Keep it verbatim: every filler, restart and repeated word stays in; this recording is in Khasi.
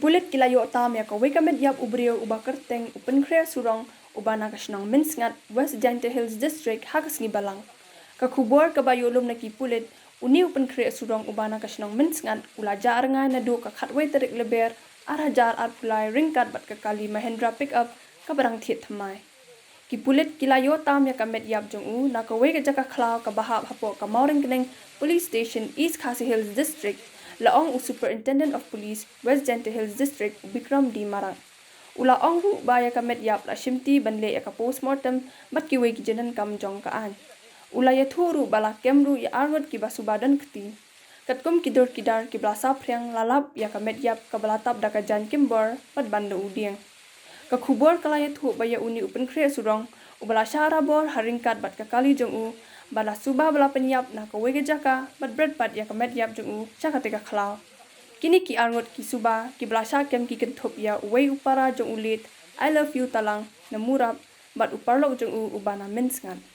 Pulit ki la ïoh tam ïa kawei ka met ïap u briew uba kyrteng u Pynkhreh Surong uba na ka shnong Mynsngat, West Jaintia Hills District ha ka sngi Balang. Ka khubor kaba ïoh lum na ki pulit, une u Pynkhreh Surong uba na ka shnong Mynsngat u la jah rngai naduh ka khatwei tarik Lber ar hajar arphew lai ryngkat bad ka kali Mahindra pickup kaba dang thied thymmai. Ki pulit ki la ïoh tam ïa ka met ïap jong u na kawei ka jaka khlaw kaba hap hapoh ka Mawryngkneng Police Station, East Khasi Hills District, la ong u Superintendent of Police, West Jaintia Hills District, u Bikram D Marak. U la ong ruh ba ïa ka met ïap la shimti ban leh ïa ka postmortem bad kiwei ki jingdonkam jong ka aiñ. U la ïathuh ruh ba la kem ruh ïa arngut kiba suba don kti. Katkum ki dur ki dar kiba la saphriang, la lap ïa ka met ïap kaba la tap da ka jaiñ kimbor bad ban da u dieng. Ka khubor ka la ïathuh ba ïa une u Pynkhreh Surong, uba la shah rabor ha ryngkat bad ka kali jong u, ba la suba ba la pynïap na kawei ka jaka bad bret pat ïa ka met ïap jong u sha katei ka khlaw. Kine ki arngut ki suba kiba la shah kem ki kynthup ïa uwei u para jong u late, I Love You Talang, na Murap, bad u paralok jong u uba na Mynsngat.